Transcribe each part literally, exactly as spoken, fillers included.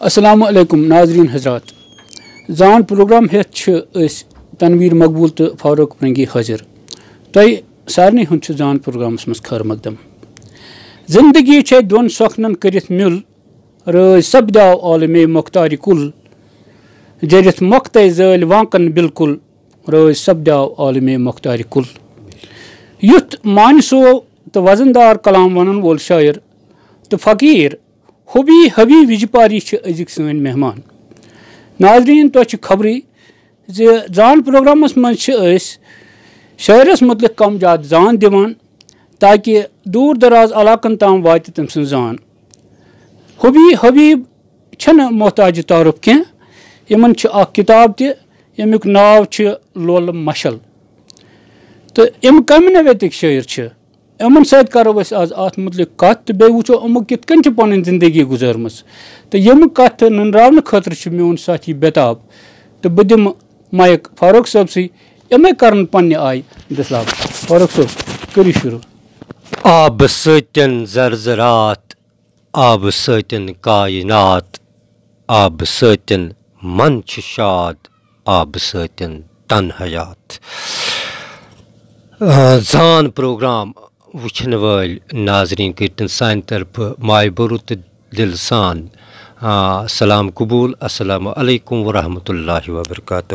السلام علیکم ناظرین حضرات، زان پروگرام ہیتھ چھ أسۍ تنویر مقبول تہٕ فاروق پرنگی حٲضِر۔ تۄہہِ سارنٕے ہُنٛد چھُ زان پروگرامس منٛز خٲر مقدم۔ زندگی چھے دۄن سۄکھنن کٔرِتھ میُل، رٲضۍ سپدیو عالمے مۄختارِ کُل۔ جٔرِتھ مۄختَے زٲلۍ وانکن بالکل، رٲضۍ سپدیو عالمے مۄختارِ کُل۔ یُتھ معنی سو تہٕ وزن دار کلام ونن وول شٲعر تہٕ فقیٖر حبی حبی وجپاری چھِ أزِکۍ سٲنۍ مہمان۔ ناظرین، تۄہہِ چھِ خبرٕے زِ زان پروگرامس منٛز چھِ أسۍ شٲعرس متعلق کم زیادٕ زان دِوان، تاکہ دوٗر دراز علاقن تام واتہِ تٔمۍ سٕنٛز زان۔ حبی حبیب چھنہٕ محتاج تعارف کینٛہہ، یِمن چھِ اکھ کتاب تہِ، ییٚمیُک ناو چھُ لولہٕ مشل۔ تہٕ یِم کمہِ نوعیتٕکۍ شٲعر چھِ، یِمن سۭتۍ کرو أسۍ آز اتھ متعلق کتھ تہٕ بیٚیہِ وٕچھو یِمو کِتھ کٔنۍ چھِ پنٕنۍ زندگی گُزٲرمٕژ۔ تہٕ یِم کتھٕ نٔنراونہٕ خٲطرٕ چھُ میون ساتھی بیتاب، تہٕ بہٕ دِمہٕ مایک فاروق صٲبسٕے، یِمے کرن پننہِ آیہِ دٔسلاب۔ فاروق صٲب، کٔرِو شروع۔ آبہٕ سۭتٮ۪ن زرزرات، آبہٕ سۭتٮ۪ن کاینات، آبہٕ سۭتٮ۪ن من چھُ شاد، آبہٕ سۭتٮ۪ن تن حیات۔ آ، زان پروگرام وٕچھن وٲلۍ ناظرین کٔرتن سانہِ طرفہٕ مایہِ بوٚرُت تہٕ دِل سان، آ، سلام قبول۔ السلام علیکم ورحمۃ اللہ وبرکاتہ۔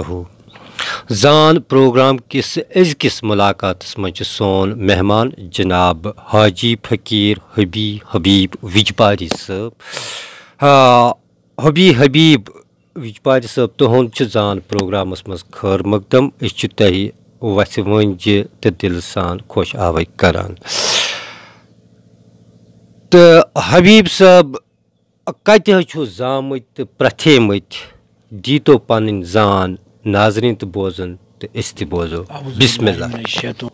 زان پروگرام کِس أزکِس ملاقاتس منٛز چھُ سون مہمان جناب حاجی فقیٖر حبی حبیب وجپاری صٲب۔ آ، حبی حبیب وجپاری صٲب، تُہُنٛد چھُ زان پروگرامس منٛز خٲر مقدم۔ أسۍ چھِ تۄہہِ وژھِ وٲنجہِ تہٕ دِلہٕ سان خۄش آوٕے کران۔ تہٕ حبیب صٲب، کتہِ حظ چھِو زامٕتۍ تہٕ پرٛتھیمٕتۍ؟ دیٖتو پنٕنۍ زان ناظریٖن تہِ بوزن تہٕ أسۍ تہِ بوزو۔ بسم اللہ۔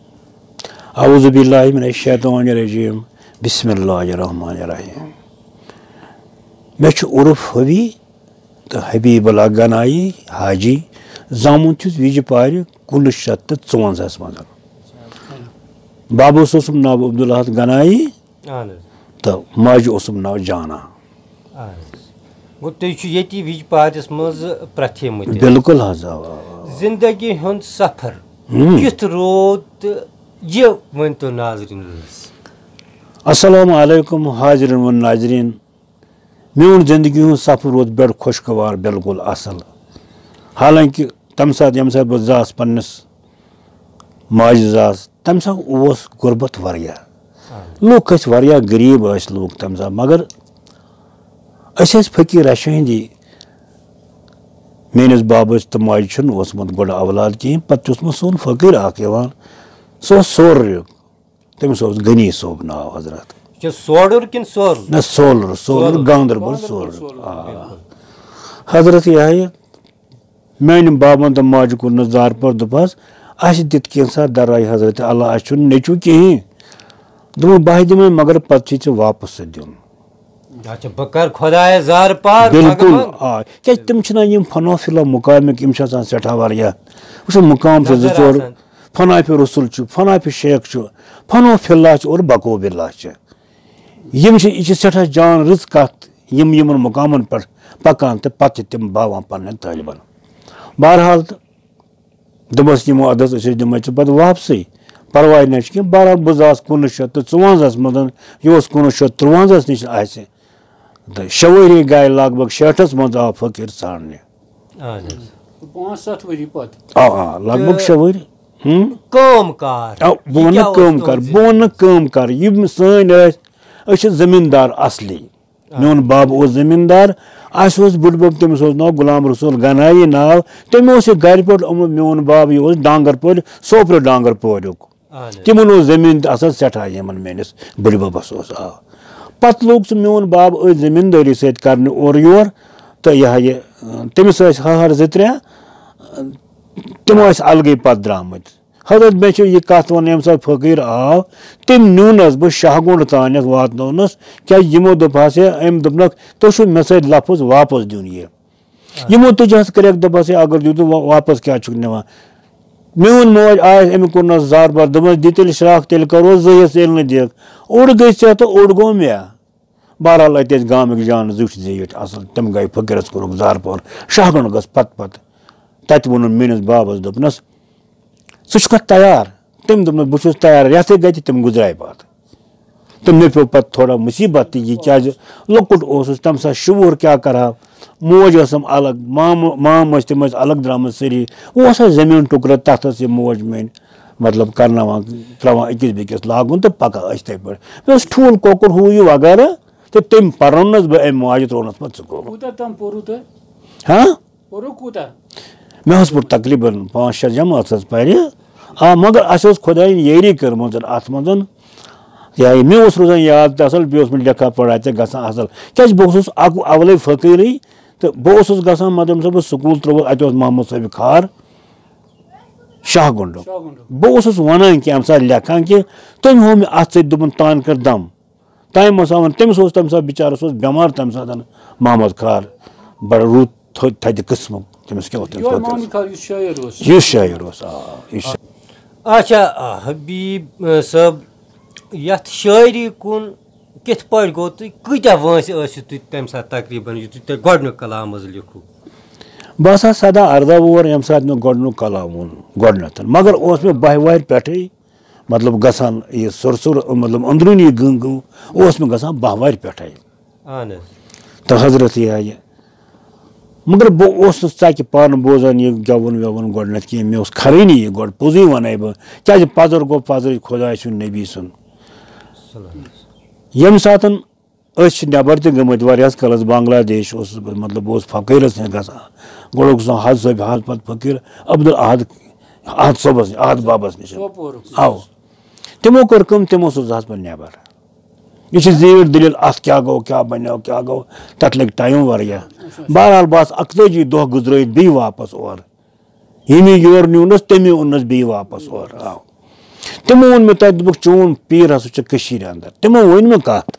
اعوذ باللہ من الشیطان الرجیم۔ بسم اللہ الرحمن الرحیم۔ مےٚ چھُ عرف حبی تہٕ حبیب اللہ گنایی حاجی۔ زامُت چھُس وِجہِ پارِ کُنوُہ شیٚتھ تہٕ ژُوَنزاہَس منٛز۔ بابَس اوسُم ناو عبدالاحد گنایی۔ اہن حظ۔ تہٕ ماجہِ اوسُم ناو جانا۔ اہن حظ۔ گوٚو تُہۍ چھِو ییٚتی وِجہِ پارِس منٛز پرٛتھیمٕتۍ۔ بِلکُل حظ، اَوا، اَوا، اَوا۔ زِندگی ہُنٛد سفر ہُم۔ کیُتھ روٗد تہٕ یہِ ؤنۍتو ناظریٖنَس۔ السلام علیکم حاضریٖن و ناظریٖن۔ میون زندگی ہُنٛد سفر روٗد بڑٕ خۄشگوار، بِلکُل اَصٕل۔ حالانکہِ تَمہِ ساتہٕ، ییٚمہِ ساتہٕ بہٕ زاس پنٛنِس ماجہِ زاس، تَمہِ ساتہٕ اوس غربت واریاہ۔ آ۔ لُکھ ٲسۍ واریاہ غریٖب ٲسۍ لُکھ تَمہِ ساتہٕ، مگر أسۍ ٲسۍ فقیٖر رَشٲہِندی۔ میٲنِس بابَس تہٕ ماجہِ چھُنہٕ اوسمُت گۄڈٕ اولاد کِہیٖنۍ، پَتہٕ چھُ اوسمُت سون فقیٖر اَکھ یِوان، سُہ اوس سورُے۔ تٔمِس اوس غنی صٲب ناو حضرت۔ یہِ چھُ سوڈُر کِنہٕ سورُر؟ نہ، سولُر، سولُر، سولُر۔ گاندربل گاندربل سولُر۔ سولُر، آ۔ بِلکُل۔ حضرت یہِ ہا یہِ میانہِ بابن تہٕ ماجہِ کوٚر نہٕ زار پار، دوٚپہَس، "اَسہِ دِتھ کینٛژھا درایہِ حضرت اللہ، اَسہِ چھُنہٕ نیٚچوٗ کِہیٖنۍ۔" دوٚپُن، "بہٕ ہا دِمَے، مگر پَتہٕ چھُے ژےٚ واپس سُہ دیُن۔" اچھا، بہٕ کَرٕ خۄدایَس زار پار، بِلکُل، بھگوان۔ آ۔ کیٛازِ تِم چھِنہ یِم فنا فی اللہ مُقامِک، یِم چھِ آسان سٮ۪ٹھاہ واریاہ۔ وٕچھ، مُقام چھِ زٕ نظر ژور، آسان۔ فنا فی رسول چھُ، فنا فی شیخ چھُ، فنا فی اللہ چھُ اور بقو باللہ چھِ۔ یِم چھِ، یہِ چھِ سٮ۪ٹھاہ جان رٕژ کَتھ، یِم یِمَن مُقامَن پٮ۪ٹھ پَکان تہٕ پَتہٕ چھِ تِم باوان پنٛنٮ۪ن طٲلبَن۔ بہرحال، تہٕ دوٚپمَس، یِمو اَدَس، أسۍ حظ دِمَے ژٕ پَتہٕ واپسٕے، پَرواے نہ چھُ کینٛہہ۔ بہرحال، بہٕ زاس کُنوُہ شیٚتھ تہٕ ژُوَنزاہَس منٛز، یہِ اوس کُنوُہ شیٚتھ تُرٛوَنزاہَس نِش اَسہِ، تہٕ شےٚ ؤری گٔے لگ بگ شیٹھَس منٛز آو فقیٖر ژھانٛڈنہِ۔ اہن حظ۔ پانٛژھ ستھ ؤری پتہٕ۔ آ، آ، لگ بگ تہٕ شےٚ ؤری۔ ہُم۔ کٲم کار۔ آ، بہٕ یہِ وَنہٕ کیٛاہ اوس کٲم کار، تُہُنٛد بہٕ وَنہٕ کٲم کار۔ یِم سٲنۍ ٲسۍ، أسۍ چھِ زٔمیٖندار اَصلی۔ آ۔ میون بَب اوس زٔمیٖندار، اَسہِ اوس بٕڈبَب، تٔمِس اوس ناو غلام رسول گنایی ناو۔ تٔمۍ اوس یہِ گَرِ پٮ۪ٹھ اوٚنمُت، میون بَب، یہِ اوس ڈانٛگر پورِ، سوپرٕ ڈانٛگر پوریُک۔ اہن حظ۔ تِمن اوس زٔمیٖن تہِ آسان سٮ۪ٹھاہ، یِمن میٲنِس بٕڈبَبَس اوس، آ۔ پتہٕ لوٚگ سُہ میون بَب أتھۍ زٔمیٖندٲری سۭتۍ کرنہِ اورٕ یور، تہٕ یہِ ہا یہِ، تٔمِس ٲسۍ ہَہَر زٕ ترٛےٚ، تِم ٲسۍ الگٕے پتہٕ درٛامٕتۍ۔ حضرت، مےٚ چھِ یہِ کتھ وَنٕنۍ، ییٚمہِ ساتہٕ فقیٖر آو، تٔمۍ نیوٗنَس بہٕ شاہ گُنٛڈ تانٮ۪تھ واتنوونَس، کیٛازِ یِمو دوٚپ حظ ہے، أمۍ دوٚپنَکھ، "تُہۍ چھِو مےٚ سۭتۍ لفظ واپس دیُن یہِ۔" یِمو تُجہس کریکھ، دوٚپہس، "ہے، اگر دیُتُن، وا-، واپس کیٛاہ چھُکھ نِوان؟" میون موج آیس، أمۍ کوٚرنس زار بار، دوٚپمس، "دِ تیٚلہِ شراکھ، تیٚلہِ کرو زٕ حصہٕ، ییٚلہِ نہٕ دِکھ۔ اوٚڑ گٔے ژےٚ تہٕ اوٚڑ گوٚو مےٚ۔" بہرحال، اَتہِ ٲسۍ گامٕکۍ جان زِٹھۍ زیٖٹھۍ اَصٕل، تِم گٔے فقیٖرَس کوٚرُکھ زارٕ پار، شاہ گنٛڈ گژھ پَتہٕ پَتہٕ۔ تَتہِ ووٚنُن میٛٲنِس بابَس، دوٚپنَس، "ژٕ چھُکھا تیار؟" تٔمۍ دوٚپنَس، "بہٕ چھُس تیار۔" یَتھٕے گٔے تہٕ تِم گُزرے پَتہٕ۔ تہٕ مےٚ پیوٚو پَتہٕ تھوڑا مُصیٖبت تہِ یہِ، کیٛازِ لۄکُٹ اوسُس، تَمہِ ساتہٕ شعوٗر کیٛاہ کَرٕ ہا؟ موج ٲسٕم الگ، مام-، مام ٲسۍ، تِم ٲسۍ الگ درٛامٕتۍ سٲری۔ اوس اَسہِ زٔمیٖن ٹُکرٕ، تَتھ ٲس یہِ موج میٛٲنۍ، مطلب، کَرناوان، ترٛاوان أکِس بیٚکِس لاگُن تہٕ پَکان ٲسۍ تِتھَے پٲٹھۍ۔ مےٚ اوس ٹھوٗل کۄکُر ہُہ یہِ وغیرہ، تہٕ تٔمۍ پَرنوونَس بہٕ اَمہِ ماجہِ، ترٛوونَس پَتہٕ سکوٗل۔ کوٗتاہ تام پوٚروٕ تۄہہِ؟ ہاں؟ پوٚروٕ کوٗتاہ؟ مےٚ حظ پوٚر تقریٖباً پانٛژھ شےٚ جمٲژ حظ پَرِ۔ آ، مگر اَسہِ اوس خۄدایَن یٲری کٔرمٕژ اَتھ منٛز۔ یہِ ہا یہِ مےٚ اوس روزان یاد تہِ اَصٕل، بیٚیہِ اوس مےٚ لیکھا پَڑھا تہِ گژھان اَصٕل۔ کیٛازِ بہٕ اوسُس اَکُے اَولَے فقیٖرٕے، تہٕ بہٕ اوسُس گژھان، مطلب، ییٚمہِ ساتہٕ بہٕ سکوٗل ترٛووُس، اَتہِ اوس محمد صٲبِ خار شاہ گُنٛڈُک۔ شاہ گُنٛڈُک۔ بہٕ اوسُس وَنان کینٛہہ، اَمہِ ساتہٕ لیکھان کہِ تٔمۍ ہوو مےٚ اَتھٕ سۭتۍ، دوٚپُن، "تان کر دم۔" تَمہِ منٛز آو وۄنۍ، تٔمِس اوس تَمہِ ساتہٕ بِچارَس اوس بٮ۪مار تَمہِ ساتہٕ محمد خار، بَڑٕ رُت تھوٚد تھدِ قٕسمُک، تٔمِس کیٛاہ اوس تَمہِ یور ساتہٕ محمد خار یُس شٲعر اوس۔ یُس شٲعر اوس، آ، یُس شٲعر۔ اچھا، آ، حبیب، آ، صٲب، یَتھ شٲعری کُن کِتھ پٲٹھۍ گوٚو تُہۍ؟ کۭتیٛاہ وٲنٛسہِ ٲسِو تُہۍ تَمہِ ساتہٕ تقریٖباً، یُتھُے تۄہہِ گۄڈٕنیُک کلام حظ لیوٚکھُو؟ بہٕ ہسا سَداہ اَرداہ وُہُر، ییٚمہِ ساتہٕ مےٚ گۄڈٕنیُک کلام ووٚن گۄڈٕنٮ۪تھ، مگر اوس مےٚ بَہہِ وَہرِ پٮ۪ٹھٕے، مطلب، گژھان یہِ سُر سُر، مطلب، أنٛدروٗنی گٕنٛگ گٕنٛگ اوس مےٚ گژھان بَہہِ وَہرِ پٮ۪ٹھَے۔ اہن حظ۔ تہٕ حضرت یہِ ہا یہِ۔ مگر بہٕ اوسُس ژَکہِ پانہٕ بوزان یہِ گٮ۪وُن وٮ۪وُن گۄڈٕنٮ۪تھ کینٛہہ، مےٚ اوس خرٲنی یہِ گۄڈٕ، پوٚزُے وَنَے بہٕ، کیٛازِ پَزر گوٚو پَزرٕے خۄداے سُنٛد، نبی سُنٛد۔ صلی اللہ علیہ وسلم۔ ییٚمہِ ساتَن أسۍ چھِ نٮ۪بَر تہِ گٔمٕتۍ واریاہَس کالَس، بنگلہ دیش اوسُس بہٕ، مطلب، بہٕ اوسُس فقیٖرَس نِش گژھان، گۄڈٕ اوسُس آسان حاج صٲبہِ، حاج پَتہٕ فقیٖر عبدالاحد، احد صٲبَس، احد بابَس نِش۔ سوپورُک۔ اَوٕ۔ تِمو کٔر کٲم، تِمو سوٗزہَس بہٕ نٮ۪بَر۔ یہِ چھِ زیٖٹھ دٔلیٖل، اَتھ کیٛاہ گوٚو، کیٛاہ بَنیو، کیٛاہ گوٚو، تَتھ لٔگۍ ٹایم واریاہ۔ بہرحال، بہٕ آس اَکتٲجی دۄہ گُزرٲیِتھ بیٚیہِ واپَس اورٕ۔ ییٚمہِ یورٕ نیوٗنَس، تَمی اوٚننَس بیٚیہِ واپَس اورٕ۔ آو۔ تِمو ووٚن مےٚ تَتہِ، دوٚپُکھ، "چون پیٖر ہسا چھُ کٔشیٖرِ اَندَر۔" تِمو ؤنۍ مےٚ کَتھ،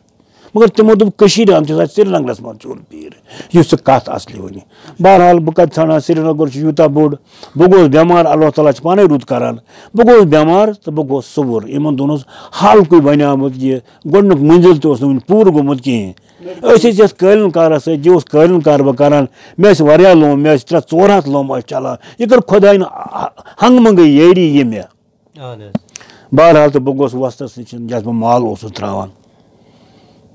مگر تِمو دوٚپ، "کٔشیٖرِ اَندَر چھُ سُہ سرینگرَس منٛز چون پیٖر، یُس ژٕ کَتھ اَصلی ؤنِو۔" بہرحال، بہٕ کَتہِ ژھانٛڈان، سرینگر چھُ یوٗتاہ بوٚڑ۔ بہٕ گوٚوُس بٮ۪مار، اللہ تعالیٰ چھُ پانَے رُت کَران۔ بہٕ گوٚوُس بٮ۪مار تہٕ بہٕ گوٚوُس سُوُر۔ یِمَن دۄہَن اوس حالکُے بَنیومُت، یہِ گۄڈٕنیُک مٔنزِل تہِ اوس نہٕ وُنہِ پوٗرٕ گوٚمُت کِہیٖنۍ۔ أسۍ ٲسۍ یَتھ قٲلیٖن کارَس سۭتۍ، یہِ اوس قٲلیٖن کار بہٕ کَران۔ مےٚ ٲسۍ واریاہ لوٗم، مےٚ ٲسۍ ترٛےٚ ژور ہَتھ لوٗم ٲسۍ چَلان۔ یہِ کٔر خۄداے نہٕ ہنٛگہٕ منٛگَے یٲری یہِ مےٚ۔ اہن حظ۔ بہرحال، تہٕ بہٕ گوٚوُس وۄستَس نِش، یَتھ بہٕ مال اوسُس ترٛاوان۔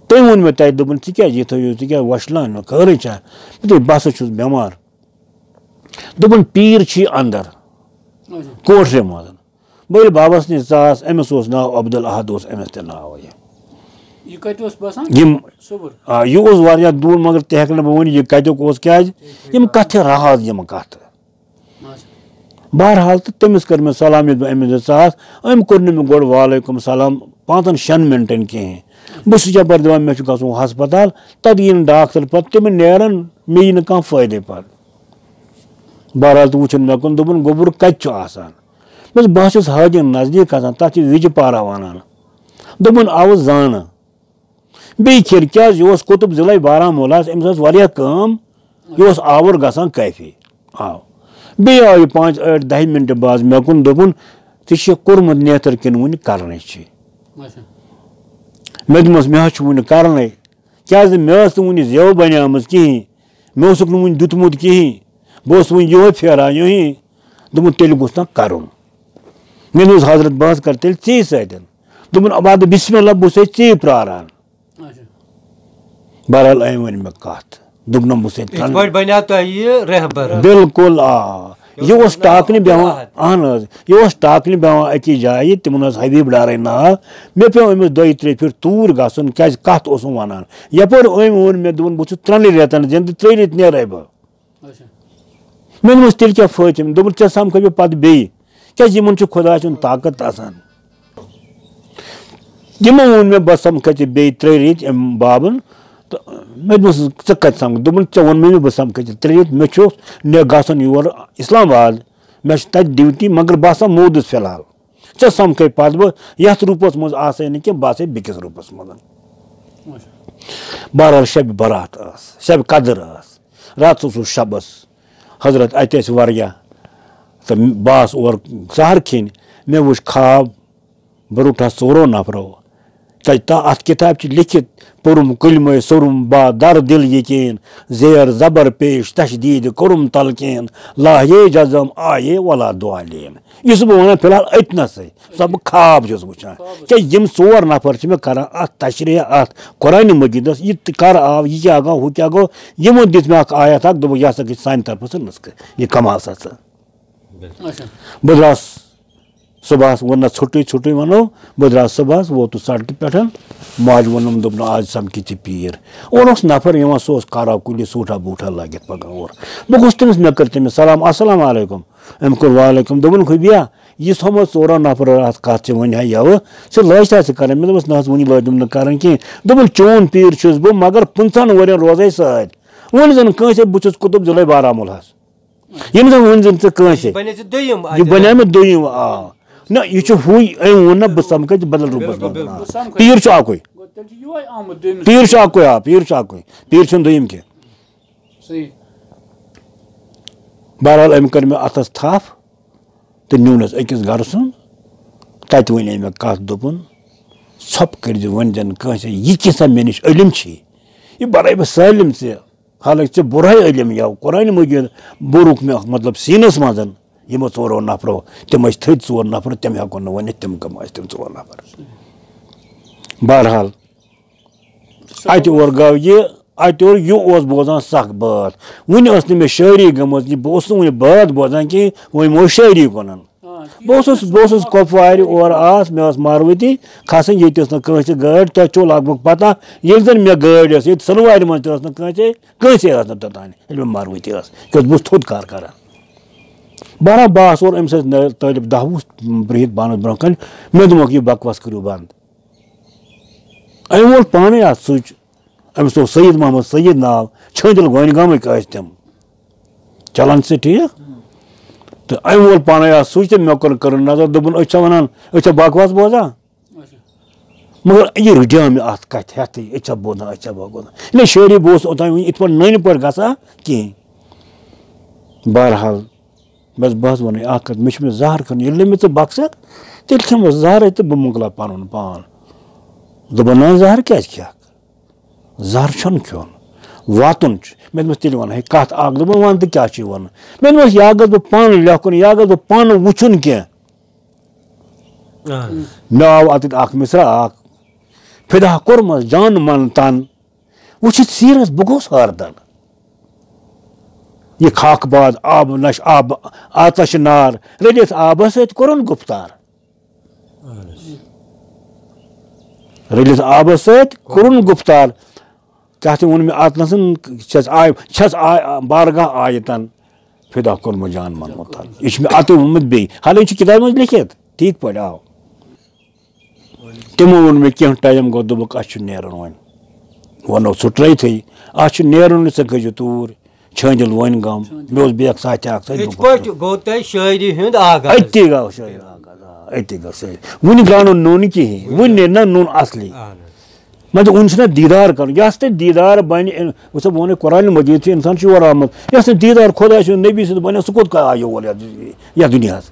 تٔمۍ ووٚن مےٚ تَتہِ، دوٚپُن، "ژٕ کیٛازِ یہِ تھٲیِو، ژٕ کیٛازِ وۄشلان نہٕ؟ خٲرٕے چھا؟" مےٚ دوٚپ، "بہٕ ہسا چھُس بٮ۪مار۔" دوٚپُن، "پیٖر چھُے اَندَر اچھا۔ کوٹھرِ منٛز۔" بہٕ ییٚلہِ بابَس نِش ژاس، أمِس اوس ناو عبدالاحد، اوس أمِس تہِ ناو یہِ۔ یہِ کَتہِ اوس بَسان؟ یِم، صُبُر۔ آ، یہِ اوس واریاہ دوٗر، مگر تہِ ہٮ۪کہٕ نہٕ بہٕ ؤنِتھ، یہِ کَتیُک اوس، کیٛازِ یِم کَتھٕ راز، یِم کَتھٕ۔ اچھا۔ بہرحال، تہٕ تٔمِس کٔر مےٚ سلام، ییٚلہِ بہٕ أمِس سۭتۍ ژاس، أمۍ کوٚر نہٕ مےٚ گۄڈٕ وعلیکم سلام پانٛژَن شٮ۪ن مِنٹَن کِہیٖنۍ۔ بہٕ چھُس یَپٲرۍ دَپان، مےٚ چھُ گژھُن ہسپتال، تَتہِ یِن ڈاکٹر پَتہٕ، تِم نیرَن، مےٚ یی نہٕ کانٛہہ فٲیدَے پَتہٕ۔ بہرحال، تہٕ وٕچھُن مےٚ کُن، دوٚپُن، "گوٚبُر کَتہِ چھُ آسان؟" مےٚ دوٚپُس، "بہٕ ہا چھُس حاجی نزدیٖک آسان، تَتھ چھِ وِجہِ پارہ وَنان۔" دوٚپُن، "آوُس زانہٕ۔" بیٚیہِ کھیٖر، کیٛازِ یہِ اوس قطب ضلعے بارہمولاہَس، أمِس ٲس واریاہ کٲم، یہِ اوس آوُر گژھان کٲفی۔ آو۔ بیٚیہِ آو یہِ پانٛژِ ٲٹھِ دَہہِ مِنٹہِ بعد مےٚ کُن، دوٚپُن، "ژےٚ چھُ کوٚرمُت نیتر کِنہٕ وُنہِ کرنٕے چھُے؟" اچھا۔ مےٚ دوٚپمَس، "مےٚ حظ چھُ وُنہِ کرنٕے، کیٛازِ مےٚ ٲس نہٕ وُنہِ زٮ۪و بنیمٕژ کِہیٖنۍ، مےٚ اوسُکھ نہٕ وُنہِ دیُتمُت کِہیٖنۍ، بہٕ اوسُس وُنہِ یِہوٚے پھیران یِہوٚے۔" دوٚپمُت، "تیٚلہِ گوٚژھ نا کرُن؟" مےٚ دوٚپُس، "حضرت، بہٕ حظ کرٕ تیٚلہِ ژےٚ سۭتۍ۔" دوٚپُن، "اَبا، بہٕ بسم اللہ، بہٕ چھُسَے ژےٚ پرٛاران۔" اچھا۔ بہرحال، أمۍ ؤنۍ مےٚ کَتھ۔ دوٚپنَم، بہٕ چھُسَے یِتھ ترٛن-، پٲٹھۍ بنیٛاو تۄہہِ یہِ رہبر۔ بِلکُل، آ۔ یہِ اوس ٹاکنہِ بیٚہوان، احد۔ اہن حظ، یہِ اوس ٹاکنہِ بیٚہوان أکِس جایہِ، تِمَن اوس حبیب ڈارٕنۍ ناو۔ مےٚ پیوٚو أمِس دۄیہِ ترٛیٚیہِ پھِرِ توٗرۍ گژھُن، کیٛازِ کَتھ اوسُم وَنان۔ یَپٲرۍ أمۍ ووٚن مےٚ، دوٚپُن، "بہٕ چھُس ترٛٮ۪نٕے رٮ۪تَن زِندٕ، ترٛےٚ رٮ۪تۍ نیرَے بہٕ۔" اچھا۔ مےٚ دوٚپمَس، "تیٚلہِ کیٛاہ فٲیدٕ چھُم؟" دوٚپُن، "ژےٚ سَمکھَے بہٕ پَتہٕ بیٚیہِ، کیٛازِ یِمَن چھُ خۄداے سُنٛد طاقت آسان۔" یِمو ووٚن مےٚ، بہٕ سَمکھَے ژےٚ بیٚیہِ ترٛےٚ رٮ۪تۍ أمۍ بابَن۔ تہٕ مےٚ دوٚپمَس، "ژٕ کَتہِ سَمکھ؟" دوٚپُن، "ژےٚ ووٚن مےٚ، مےٚ بہٕ سَمکھَے ژےٚ ترٛےٚ رٮ۪تۍ، مےٚ چھُ، مےٚ گژھُن یور اِسلام آباد، مےٚ چھُ تَتہِ ڈیوٹی، مگر بہٕ آسان موٗدُس فی الحال۔ ژےٚ سَمکھَے پَتہٕ بہٕ، یَتھ روٗپَس منٛز آسَے نہٕ کینٛہہ، بہٕ آسَے بیٚکِس روٗپَس منٛز۔" بہرحال، شبِ برات ٲس، شبِ قدر ٲس۔ راتَس اوسُس شبَس۔ حضرت اَتہِ ٲسۍ واریاہ۔ تہٕ بہٕ آس اور سحر کھیٚنہِ۔ مےٚ وُچھ خواب، بہٕ روٚٹہَس ژورو نفرو۔ تَتہِ تا-، اَتھ کِتابہِ چھِ لیٚکھِتھ، پوٚرُم کلمَے سوٚرُم با در دِل یقیٖن، زیر زبر پیش تشدیٖد کوٚرُم تلقیٖن، لاہے جزم آیے ولا دالین۔ یہِ چھُس بہٕ وَنان فی الحال أتنَسٕے، یُس بہٕ خواب چھُس وٕچھان۔ کیٛاہ یِم ژور نفر چھِ مےٚ کران اَتھ تشریح، اَتھ قرآنِ مجیٖدَس، یہِ تہِ کر آو، یہِ کیٛاہ گوٚو، ہُہ کیٛاہ گوٚو، یِمو دِژ مےٚ اَکھ آیت اَکھ، دوٚپُکھ، "یہِ ہسا گٔے سانہِ طرفہٕ ژٕ نُسخہٕ، یہِ کمال سا ژٕ۔" اچھا۔ بہٕ درٛاس صُبحَس، ووٚن نہ ژھوٚٹُے ژھوٚٹُے وَنو، بہٕ درٛاس صُبحَس، ووتُس سڑکہِ پٮ۪ٹھ، ماجہِ ووٚنُم، دوٚپُن، "آز سَمکھِ ژےٚ پیٖر۔" اورٕ اوس نفر یِوان، سُہ اوس کارا کُلہِ سوٗٹھا بوٗٹھا لٲگِتھ پَکان اورٕ۔ بہٕ گوٚژھ تٔمِس، مےٚ کٔر تٔمِس سلام، "السلام علیکم۔" أمۍ کوٚر، "وعلیکم۔" دوٚپُن، "خوبیا، یہِ تھوٚمُت ژورو نفرو اَتھ کَتھ ژےٚ وۄنۍ ہا یَوٕ، ژٕ لٲج سا ژٕ کَرٕنۍ؟" مےٚ دوٚپُس، "نہ حظ، وُنہِ لٲجِم نہٕ کَرٕنۍ کِہیٖنۍ۔" دوٚپُن، "چون پیٖر چھُس بہٕ، مگر پٕنٛژٕہَن ؤرِین روزَے سۭتۍ۔ وۄنۍ زَن کٲنٛسہِ بہٕ چھُس قطب ضلعے بارہمولہس۔" ییٚمۍ زَن وۄنۍ زَن ژٕ کٲنٛسہِ۔ یہِ بنے ژےٚ دوٚیِم یہِ اَتہِ۔ بنے مےٚ دوٚیِم، آ۔ نہ، یہِ چھُ ہُے، أمۍ ووٚن نہ، بہٕ سَمکھے ژٕ بدل روٗپَس بِلکُل، منٛز۔ بِلکُل۔ آ۔ پیٖر چھُ اَکُے۔ گوٚو، تیٚلہِ چھُ یِہوٚے آمُت دوٚیمِس۔ پیٖر چھُ اَکُے، آ، پیٖر چھُ اَکُے۔ پیٖر چھُنہٕ دوٚیِم کینٛہہ۔ صحیح۔ بہرحال، أمۍ کٔر مےٚ اَتھَس تھَپھ تہٕ نیوٗنَس أکِس گَرٕ سُنٛد۔ تَتہِ وَنے مےٚ کَتھ، دوٚپُن، "ژھۄپہٕ کٔرۍزِ وۄنۍ زَن کٲنٛسہِ، یہِ کینٛژھا مےٚ نِش علم چھِ، یہِ بَرَے بہٕ سٲلِم ژےٚ۔" حالانکہ ژےٚ بُرے علم یاو، قرآن مجید بوٚرُکھ مےٚ، مطلب، سیٖنَس منٛز۔ یِمو ژورو نفرو، تِم ٲسۍ تھٔدۍ ژور نفر، تِم ہٮ۪کو نہٕ ؤنِتھ، تِم کٕم ٲسۍ تِم ژور نفر۔ بہرحال، اَتہِ اورٕ گوٚو یہِ، اَتہِ اورٕ یہِ اوس بوزان سَکھ بٲتھ۔ وُنہِ ٲس نہٕ مےٚ شٲعری گٔمٕژ، یہِ بہٕ اوسُس نہٕ وُنہِ بٲتھ بوزان کینٛہہ، وۄنۍ یِمو شٲعری کُنَن۔ بہٕ اوسُس، بہٕ اوسُس کۄپوارِ اورٕ آس، مےٚ ٲس ماروتی کھسٕنۍ، ییٚتہِ ٲس نہٕ کٲنٛسہِ گٲڑۍ، تۄہہِ چھو لگ بگ پتہ، ییٚلہِ زن مےٚ گٲڑۍ ٲس، ییٚتہِ سُنوارِ منٛز تہِ ٲس نہٕ کٲنٛسے، کٲنٛسے ٲس نہٕ توٚتانۍ، ییٚلہِ مےٚ ماروتی ٲس، کیٛازِ بہٕ اوسُس تھوٚد کار کران۔ بہرحال، بہٕ آس اورٕ أمۍ سۭتۍ نہ-، طٲلب دَہ وُہ برٛہِتھ بانس برٛونٛہہ کنہِ، مےٚ دوٚپمکھ، "یہِ بکواس کٔرِو بنٛد۔" أمۍ وول پانے اَتھ سُچ۔ أمِس اوس سید محمد سید ناو، چھٲنٛدِل گوینہِ گامٕکۍ ٲسۍ تِم۔ چلان چھِ ٹھیٖک؟ تہٕ أمۍ وول پانے اَتھ سُچ تہٕ مےٚ کوٚر، کٔرٕن نظر، دوٚپُن، "أسۍ چھا وَنان، أسۍ چھا بکواس بوزان؟" مگر یہِ رٔٹیو مےٚ اَتھ کَتھِ ہٮ۪تھٕے، أسۍ چھا بوزان، أسۍ چھا بکواس؟ یعنی شٲعری بہٕ اوسُس اوٚتام وٕنہِ یِتھ پٲٹھۍ نٔنۍ پٲٹھۍ گژھان کِہیٖنۍ۔ بہرحال، بس بہٕ حظ وَنَے اَکھ کَتھ، مےٚ چھُ مےٚ زَہر کھیوٚن، ییٚلہِ نہٕ مےٚ ژٕ بخشَکھ، تیٚلہِ کھٮ۪مہٕ بہٕ زَہرَے تہٕ بہٕ مۄکلاو پَنُن پان۔ دوٚپُن، "نہ، زَہر کیٛازِ کھٮ۪کھ؟ زَہر چھُنہٕ کھیوٚن، واتُن چھُ۔" مےٚ دوٚپمَس، "تیٚلہِ وَن ہے کَتھ اَکھ۔" دوٚپُن، "وَن تہٕ کیٛاہ چھُے وَنُن؟" مےٚ دوٚپمَس، "یا گژھٕ بہٕ پانہٕ لیکھُن، یا گژھٕ بہٕ پانہٕ وٕچھُن کینٛہہ۔" اہن حظ۔ مےٚ آو اَتٮ۪تھ اَکھ مِصرا اَکھ، "فِدا کوٚرمَس جان من تن، وٕچھِتھ سیٖرَس بہٕ گوٚوُس حٲرتن۔" یہِ خاکہٕ باد آب نش آب، آتش نار، رٔلِتھ آبس سۭتۍ کوٚرُن گُفتار۔ اہن حظ۔ رٔلِتھ آبس سۭتۍ کوٚرُن گُفتار۔ کیٛاہ تہِ ووٚن مےٚ اَتھ نَسَن، چھَس آے، چھَس آے، بارگاہ آیتن فدا کوٚرمُت جان منمُت۔ یہِ چھُ مےٚ اَتہِ ووٚنمُت بیٚیہِ۔ حالانکہِ چھُ کِتابہِ منٛز لیٚکھِتھ، ٹھیٖک پٲٹھۍ آو۔ تِمو ووٚن مےٚ کینٛہہ ٹایم گوٚو، دوٚپُکھ، "اَسہِ چھُ نیرُن وۄنۍ۔" ووٚنُکھ، "ژھُٹرٲیتھٕے، اَسہِ چھُ نیرُن، ژٕ کھٔسۍزِ توٗرۍ۔" چھٲنٛدِل وۄنۍ گام، مےٚ اوس بیٚیہِ اکھ ساتھی اکھ سۭتۍ، بہٕ یِتھ پٲٹھۍ گوٚو تۄہہِ شٲعری ہُنٛد آغاز۔ أتی گوٚو شٲعری آغاز، آ، أتی گوٚو شٲعری۔ وُنہِ درٛاو نہٕ نوٗن کِہیٖنۍ، وُنہِ نیرِ نہ نوٗن اصلی۔ اہن حظ۔ مطلب، وُنہِ چھُنہ دیٖدار کرُن، یَس تہِ دیٖدار بنہِ، وٕچھ سا، بہٕ وَنَے، قرآن مجیٖد چھُ، اِنسان چھُ یورٕ آمُت، یَس نہٕ دیٖدار خۄداے سُنٛد، نبی سُنٛد بنہِ، سُہ کوٚت آو یور یَتھ، یَتھ دُنیاہَس؟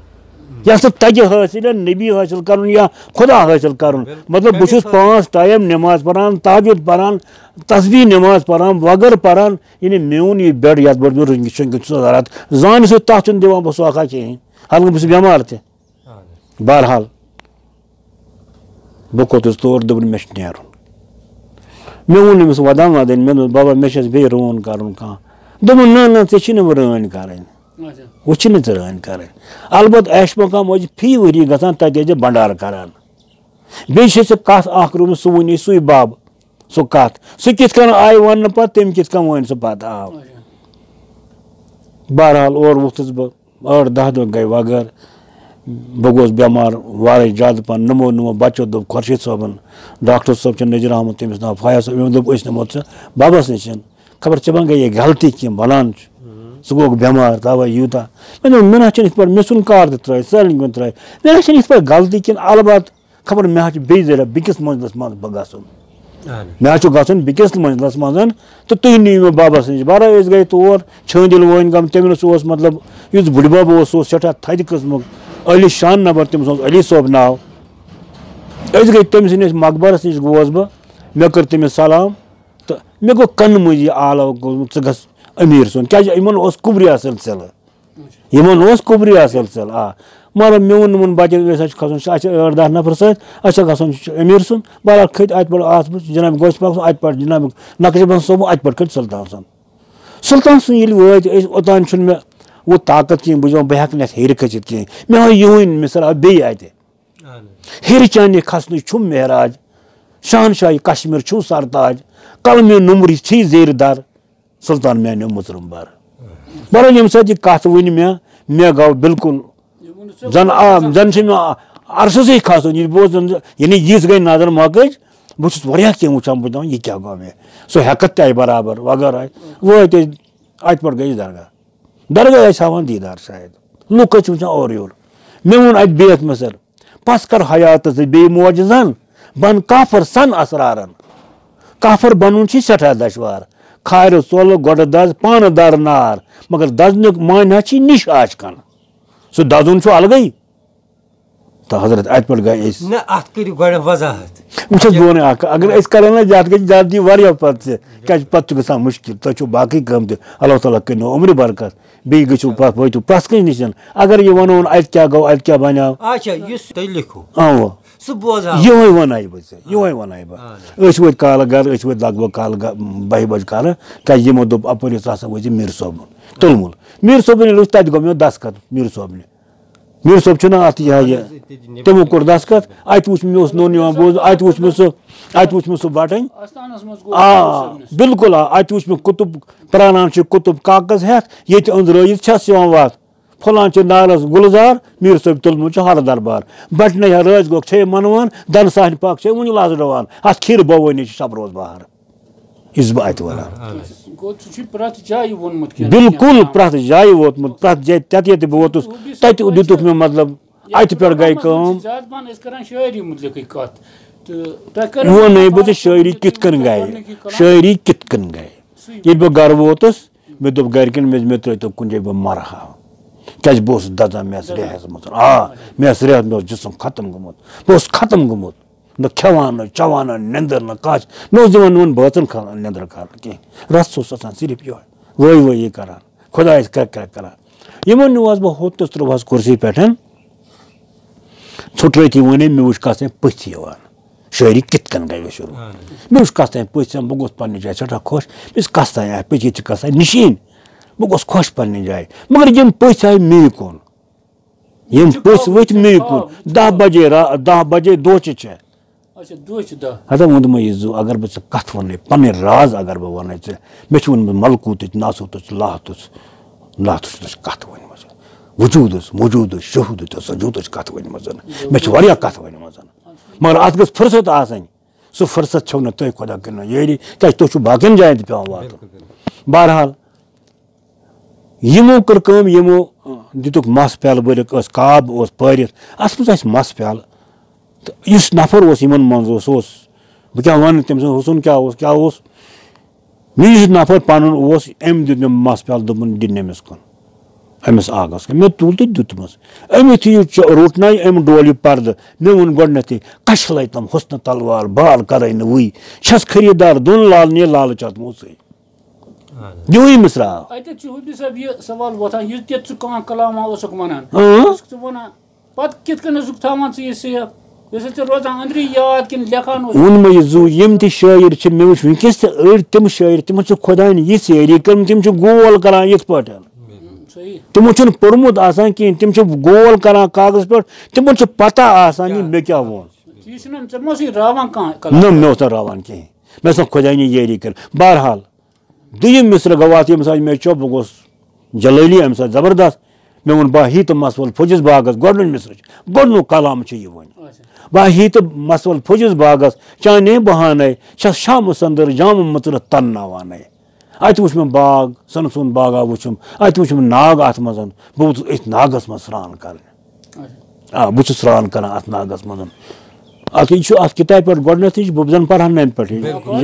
یَس نہٕ تَگہِ حٲصِل یا نبی حٲصِل کرُن یا خۄدا حٲصِل کرُن۔ بِلکُل۔ مطلب، بہٕ چھُس پانٛژھ ٹایم نٮ۪ماز پران، تہجد پران، تسبیح نٮ۪ماز پران، وغٲر پران، یعنی میون یہِ بیڈ یَتھ پٮ۪ٹھ بہٕ رٔنٛگِتھ شٔنٛگِتھ چھُس راتھ زانہِ سۭتۍ تَتھ چھُنہٕ دِوان بہٕ سۄکھا کِہیٖنۍ، حالانکہِ بہٕ چھُس بٮ۪مار تہِ۔ اہن حظ۔ بہرحال، بہٕ کھوٚتُس تور، دوٚپُن، "مےٚ چھُ نیرُن۔" مےٚ ووٚن أمِس وۄدان وۄدٲنۍ، مےٚ دوٚپُس، "بَبا، مےٚ چھِ اَسہِ بیٚیہِ رٲن کَرُن کانٛہہ۔" دوٚپُن، "نہ، نہ، ژےٚ چھِی نہٕ وۄنۍ رٲنۍ کَرٕنۍ۔ اچھا۔ وۄنۍ چھِی نہٕ ژےٚ رٲنۍ کَرٕنۍ۔ البتہ ایش مقام ٲسۍ فی ؤری گژھان، تَتہِ ٲسۍ زِ بَنڈار کَران۔ بیٚیہِ چھِ ژےٚ کَتھ اَکھ روٗمٕژ، سُہ وُنی سُے بَب۔" سُہ کَتھ، سُہ کِتھ کٔنۍ آیہِ وَننہٕ پَتہٕ، تٔمۍ کِتھ کٔنۍ وۄنۍ سُہ پَتہٕ آو۔ اچھا۔ بہرحال، اورٕ ووٚتھُس بہٕ، ٲٹھ دَہ دۄہ گٔے وغٲر۔ بہٕ گوٚوُس بٮ۪مار، واریاہ زیادٕ پَہَن۔ نُمو، نُمو بَچو دوٚپ خۄرشیٖد صٲبَن، ڈاکٹر صٲب چھُ نٔزیٖر احمد، تٔمِس ناو فیاض صٲب، أمۍ دوٚپ، "أسۍ نِمو ژٕ بَبَس نِش۔" خبر ژےٚ ما گٔیے غلطی کینٛہہ، بَلان چھُ۔ ژٕ گوٚوُکھ بٮ۪مار، تَوَے یوٗتاہ۔ مےٚ دوٚپ، "مےٚ نہ چھُنہٕ یِتھ پٲٹھۍ، مےٚ ژھُن کار تہِ ترٛٲوِتھ، سٲلِم کینٛہہ ترٛٲوِتھ۔ مےٚ نہ چھُنہٕ یِتھ پٲٹھۍ غلطی کینٛہہ، البتہ خبر مےٚ حظ چھُ بیٚیہِ ذرا بیٚکِس منزلَس منٛز بہٕ گژھُن۔ اہن حظ۔ مےٚ حظ چھُ گژھُن بیٚکِس منزلَس منٛز، تہٕ تُہۍ نِیِو مےٚ بَبَس نِش۔" بہرحال أسۍ گٔے تور، چھٲنٛدِل وٲنۍ گام، تٔمِس اوس مطلب، یُس بٕڈِ بَب اوس، سُہ اوس سٮ۪ٹھاہ تھدِ قٕسمُک، عٲلی شان نفر، تٔمِس اوس علی صٲب ناو۔ أسۍ گٔے تٔمۍ سٕنٛدِس مقبرس نِش، گوس بہٕ، مےٚ کٔر تٔمِس سلام، تہٕ مےٚ گوٚو کنہٕ مٔنٛزۍ یہِ آلو گوٚمُت، ژٕ گژھ أمیٖر سُنٛد، کیٛازِ یِمن اوس کبریا سلسلہٕ، یِمن اوس کبریا سلسلہٕ، آ۔ مگر مےٚ ووٚن یِمن بچن، أسۍ حظ چھِ کھسُن، اَسہِ چھِ ٲٹھ دَہ نفر سۭتۍ، اَسہِ چھِ گژھُن چھُ أمیٖر سُنٛد، بہرحال کھٔتۍ اَتہِ پٮ۪ٹھ، آس بہٕ جناب غوث پاک سُنٛد، اَتہِ پٮ۪ٹھ جناب نقش بند صٲبُن، اَتہِ پٮ۪ٹھ کھٔتۍ سلطان سُنٛد۔ سلطان سُنٛد ییٚلہِ وٲتۍ أسۍ، اوٚتام چھُنہٕ مےٚ وُہ طاقت کِہیٖنۍ، بہٕ چھُس دَپان بہٕ ہٮ۪کہٕ نہٕ یَتھ ہیٚرِ کھٔسِتھ کِہیٖنۍ، مےٚ ہاو یِہوٚے مِثال بیٚیہِ اَتہِ۔ اہن حظ۔ ہیٚرِ چانہِ کھسنٕچ چھُم معراج، شہنشاہی کشمیر چھُم سرتاج، قلمِ نمر چھی زیرِ در، سلطان میانیو مُژرم بر۔ برو ییٚمہِ ساتہٕ یہِ کتھ ؤنۍ مےٚ، مےٚ گوٚو بالکل زن آ، زن چھِ مےٚ عرشسٕے کھسُن، یہِ بوز زن، یعنی یِژھ گٔے نظر مۄکٕج، بہٕ چھُس واریاہ کینٛہہ وٕچھان، بہٕ دپان، یہِ کیٛاہ گوٚو مےٚ؟ سُہ ہٮ۪کتھ تہِ آیہِ برابر وغٲرٕ آیہِ۔ وٲتۍ أسۍ، اتہِ پٮ۪ٹھ گٔے أسۍ درگاہ۔ درگاہ ٲسۍ ہاوان دیٖدار شاید۔ لُکھ ٲسۍ وٕچھان اورٕ یورٕ۔ مےٚ ووٚن اَتہِ بیٚیہِ یَتھ مِثال، پَس کَر حیاتَس تہٕ بیٚیہِ معجزَن، بَن کافر سَن اَسرارَن۔ کافر بَنُن چھُ سٮ۪ٹھاہ دَشوار۔ کھارِ ژۄلہٕ گۄڈٕ دَز پانہٕ دَر نار، مگر دَزنُک معنی چھُ نِش آچکَن۔ سُہ دَزُن چھُ الگٕے۔ تہٕ حضرت اَتہِ پٮ۪ٹھ گٔے أسۍ۔ نہ، اَتھ کٔرِو گۄڈٕ وضاحت۔ وٕچھ حظ، بہٕ وَنہٕ اَکھ، اگر أسۍ کَرو نہ، یَتھ گژھِ زیادٕ یہِ واریاہ پَتہٕ ژےٚ، کیٛازِ پَتہٕ چھُ گژھان مُشکِل۔ تۄہہِ چھُو باقٕے کٲم تہِ، اللہ تعالیٰ کٔرِنو عمرِ برکت، بیٚیہِ گٔژھِو پَتہٕ وٲتِو پرٛٮ۪تھ کٲنٛسہِ نِش۔ اگر یہِ وَنو وۄنۍ اَتہِ کیٛاہ گوٚو، اَتہِ کیٛاہ بَنیو۔ اچھا، یُس تُہۍ لیکھِو، اَوا۔ سُہ بوزہاو۔ یِہوٚے وَنَے بہٕ ژےٚ، یِہوٚے وَنَے بہٕ۔ اَہَن حظ۔ أسۍ وٲتۍ کالہٕ گَرٕ، أسۍ وٲتۍ لگ بگ کالہٕ گہ-، بَہہِ بَجہِ کالہٕ، کیٛازِ یِمو دوٚپ اَپٲرۍ یُس ہسا وٲتۍ میر صٲبُن تُلمُل۔ میر صٲبُن ییٚلہِ وٕچھ، تَتہِ گوٚو مےٚ دستخط میر صٲبنہِ۔ میر صٲب چھُنہ اَتھ یہِ ہا یہِ۔ اَہَن حظ، تٔتی نیٚبرۍ تِمو کوٚر دستخط، اَتہِ وٕچھ مےٚ اوس نوٚن یِوان بوز، اَتہِ وٕچھ مےٚ سُہ، اَتہِ وٕچھ مےٚ سُہ بَٹٕنۍ۔ آستانَس منٛز گوٚو آ، میر صٲبنِس۔ بِلکُل آ، اَتہِ وٕچھ مےٚ قطب، پرٛانان چھِ قطب کاغذ ہٮ۪تھ، ییٚتہِ أنٛدرٲیِتھ چھَس یِوان وَتھ۔ پھۄلان چھِ نارس گُلزار، میر صٲب تُلمُت چھُ ہر دربار۔ بٹنہٕ ہا رٲژ گوٚکھ چھے منوان، دَنہٕ سانہِ پاکھ چھے وُنہِ لَس ڈَوان۔ اَتھ کھیٖرٕ بَوٲنی چھِ شب روز بہار۔ یُس بہٕ اَتہِ وَنان۔ گوٚو، ژٕ چھُے پرٛٮ۪تھ جایہِ ووٚنمُت کینٛہہ نَتہٕ بِلکُل کینٛہہ۔ پرٛٮ۪تھ جایہِ ووتمُت، پرٛٮ۪تھ جایہِ، تَتہِ ییٚتہِ بہٕ ووتُس، تَتہِ دِتُکھ مےٚ مطلب، اَتہِ پٮ۪ٹھ گٔے کٲم۔ زیادٕ پَہَن أسۍ کَران شٲعری مُتعلِقٕے کَتھ۔ تہٕ تۄہہِ کَرو ووٚنُے بہٕ ژےٚ، شٲعری کِتھ کٔنۍ گٔے؟ گۄڈٕنیُکُے کلام۔ شٲعری کِتھ کٔنۍ گٔے؟ سُے۔ ییٚلہِ بہٕ گَرٕ ووتُس، مےٚ دوٚپ گَرِکٮ۪ن، مےٚ، مےٚ ترٛٲیتو کُنہِ جایہِ، بہٕ مَرٕ ہا۔ کیٛازِ بہٕ اوسُس دَزان، مےٚ ٲس دَزان۔ ریہَس منٛز۔ آ، مےٚ ٲس ریہَس، مےٚ اوس جِسم ختم گوٚمُت۔ بہٕ اوسُس ختم گوٚمُت۔ نہ کھٮ۪وان، نہ چٮ۪وان، نہ نیٚنٛدٕر، نہ کانٛہہ۔ مےٚ اوس دِوان میون بٲژَن کھٮ۪وان نیٚنٛدٕر کَرنہٕ کینٛہہ۔ رَژھ اوسُس آسان صرف یِہوٚے، وٲے وٲے یہِ کَران۔ خۄدایَس کرٛٮ۪کھ کرٛٮ۪کھ کَران۔ یِمَن نیوٗہَس بہٕ ہوٚت تہٕ ترٛووہَس کُرسی پٮ۪ٹھ۔ ژھوٚٹرٲیتھٕے ووٚن أمۍ، مےٚ وٕچھ کَس تام پٔژھۍ یِوان۔ شٲعری کِتھ کٔنۍ گٔے شروٗع؟ اہن حظ۔ مےٚ وٕچھ کَس تام پٔژھۍ یِوان، بہٕ گوٚوُس پنٛنہِ جایہِ سٮ۪ٹھاہ خۄش۔ مےٚ ٲس کَس تام آے پٔژھۍ، ییٚتہِ چھِ کَس تام نِشیٖنۍ۔ بہٕ گوٚوُس خۄش پنٛنہِ جایہِ۔ مگر یِم پٔژھۍ آے مے کُن۔ یِم یہِ چھُ پٔژھۍ پَو-، ؤتھۍ یہِ چھُ مے پَو-، کُن۔ یہِ چھُ دَہ پَو۔ بَجے را-، دَہ بَجے دۄہ چھِ چھےٚ۔ اچھا، دۄہ چھِ دَہ۔ ہتا ووٚن تِمو یہِ زُو، اگر بہٕ ژےٚ کَتھ وَنَے، پَنٕنۍ راز اگر بہٕ وَنَے ژےٚ، مےٚ چھِ ووٚنمُت ملکوٗتٕچ، ناسوتٕچ، لاہتٕچ، لاہتٕچ چھِ کَتھ ؤنمٕژ، وجوٗدٕچ، موجوٗدٕچ، شہوٗدٕچ تہٕ سجوٗدٕچ کَتھ ؤنمٕژ۔ مےٚ چھِ واریاہ کَتھ ؤنمٕژ، مگر اَتھ گٔژھ فرصت آسٕنۍ۔ سُہ فرصت چھَو نہٕ تُہۍ خۄدا کٔرِنو یٲری، کیٛازِ تُہۍ چھُو باقیَن جایَن تہِ پٮ۪وان واتُن۔ بہرحال، یِمو کٔر کٲم، یِمو، آ، دِتُکھ مَس پیالہٕ بٔرِتھ، ٲس کاب اوس پٲرِتھ، اَتھ منٛز آسہِ مَس پیالہٕ۔ تہٕ یُس نفر اوس یِمَن منٛز اوس، سُہ اوس، بہٕ کیٛاہ وَنہٕ، تٔمۍ سُنٛد حُسن کیٛاہ اوس، کیٛاہ اوس؟ مےٚ یُس نفر پَنُن اوس، أمۍ دیُت مےٚ مَس پیالہٕ، دوٚپُن، دِ نٔمِس کُن، أمِس آغس کُن۔ مےٚ تُل تہٕ دیُتمَس۔ أمۍ یُتھُے یہِ چ-، روٚٹ نَے، أمۍ ڈول یہِ پردٕ۔ مےٚ ووٚن گۄڈٕنٮ۪تھٕے، کَچھِ لَے تِم حُسنہٕ تلوار، بال کَرَے نہٕ وٕے۔ چھَس خریٖدار دۄن لالنٕے، لالہٕ چھِ اَتھ موسٕے۔ اہن حظ۔ یِہوٚے مِثرا۔ اَتٮ۪تھ چھُ حبی صٲب یہِ سوال وۄتھان، یُس تہِ ژٕ کانٛہہ کلامہ اوسُکھ وَنان، اۭں۔ اوسُکھ ژٕ وَنان، پَتہٕ کِتھ کٔنۍ اوسُکھ تھاوان ژٕ یہِ safe؟ یُس ژےٚ روزان أنٛدری یاد کِنہٕ لیکھان اوس؟ ووٚن مےٚ یہِ زُو، یِم تہِ شٲعر چھِ، مےٚ وٕچھ وٕنکیٚس تہِ أڑۍ تِم شٲعر، تِمن چھُ خۄداین یہِ سٲری کٔرمٕتۍ، تِم چھِ گول کران یِتھ پٲٹھۍ۔ صحیح۔ تِمو چھُنہٕ پوٚرمُت آسان کِہیٖنۍ، تِم چھِ گول کران کاغذس پٮ۪ٹھ، تِمن چھِ پتہ آسان یہِ مےٚ کیٛاہ ووٚن۔ یہِ چھُنہٕ، ژےٚ ما اوسُے راوان کانٛہہ کلام؟ نہ، مےٚ اوس نہٕ راوان کِہیٖنۍ، مےٚ ٲس نہٕ خۄداینہِ یٲری کٔرمٕژ۔ بہرحال، دوٚیِم مِصرٕ گوٚو اَتھ، ییٚمہِ ساتہٕ مےٚ چوٚپ، بہٕ گوٚوُس جلٲلی اَمہِ ساتہٕ زبردست۔ مےٚ ووٚن، "بہٕ ہا ہی تہٕ مسوَل پھٔجِس باغس"، گۄڈٕنیُک مِصرٕ چھُ، گۄڈٕنیُک کلام چھُ یہِ وۄنۍ۔ اچھا۔ "بہٕ ہا ہی تہٕ مسوَل پھٔجِس باغس، چانے بہانے، چھَس شامہٕ سندٕر جامہٕ مٕژرَتھ تَنناوانَے۔" اَتہِ وٕچھ مےٚ باغ، سۄنہٕ سُنٛد باغا وٕچھُم، اَتہِ وٕچھُم ناگ اَتھ منٛز، بہٕ ووتُس أتھۍ ناگس منٛز سرٛان کرنہِ۔ اچھا۔ آ، بہٕ چھُس سرٛان کران اَتھ ناگَس منٛز۔ اَتھ، یہِ چھُ اَتھ کِتابہِ پٮ۪ٹھ گۄڈٕنٮ۪تھٕے، بہٕ زَن پَرٕ ہا نہٕ اَمہِ پٮ۪ٹھ۔ بِلکُل۔